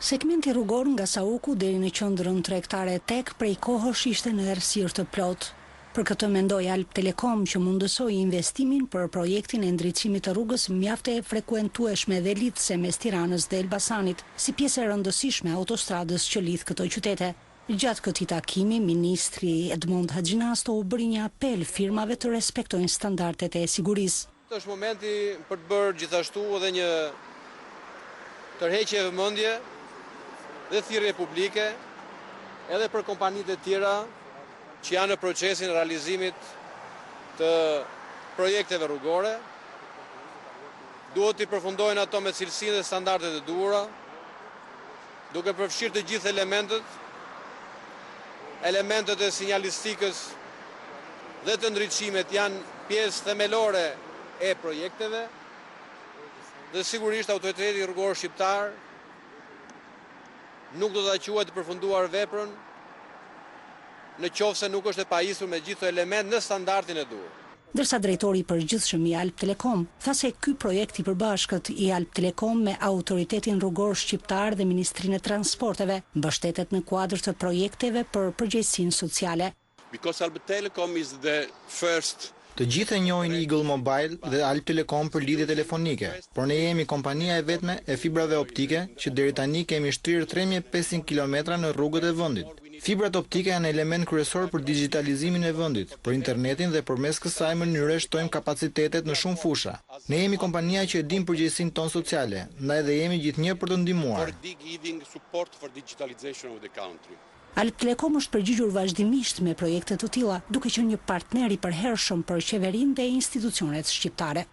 Segmenti rrugor nga Sauku deri në qendrën tregtare TEG prej kohësh ishte në errësirë të plotë. Për këtë mendoi Albtelecom që mundësoi investimin për projektin e ndriçimit të rrugës mjaft e frekuentueshme dhe lidhëse mes Tiranës dhe Elbasanit, si pjesë e rëndësishme e autostradës që lidh këto qytete. Gjatë këtij takimi, ministri Edmond Haxhinasto u bëri një apel firmave të respektojnë standardet e sigurisë. Është momenti për të bërë gjithashtu edhe një tërheqje vëmendje dhe thirrje publike edhe për kompanitë e tjera që janë në procesin e realizimit të projekteve rrugore. Duhet t'i përfundojnë ato me cilësinë dhe standardet e duhura, duke përfshirë të gjithë elementët, elementët e sinjalistikës dhe të ndriçimit janë pjesë themelore e projekteve dhe sigurisht Autoriteti Rrugor Shqiptar nuk do ta quajë të përfunduar veprën në qoftë se nuk është e pajisur me gjithë këto elementë në standardin e duhur. Ndërsa drejtori i përgjithshëm i Albtelecom tha se ky projekt i përbashkët i Albtelecom me Autoritetin Rrugor Shqiptar dhe Ministrinë e Transporteve mbështetet në kuadër të projekteve për përgjegjësinë sociale. Because Albtelecom is the first Të gjithë e njohin Eagle Mobile dhe Albtelecom për lidhje telefonike, por ne jemi kompania e vetme e fibrave optike që deri tani kemi shtrirë 3500 kilometra në rrugët e vendit. Fibrat optike janë element kryesor për digjitalizimin e vendit, për internetin dhe përmes kësaj mënyre shtojmë kapacitetet në shumë fusha. Ne jemi kompania që e dim përgjegjësinë tonë sociale, ndaj dhe jemi gjithnjë për të ndihmuar. for giving support for digitalization of the country. Albtelecom është përgjigjur vazhdimisht me projekte të tilla, duke qenë një partner i përhershëm për qeverinë dhe institucionet shqiptare.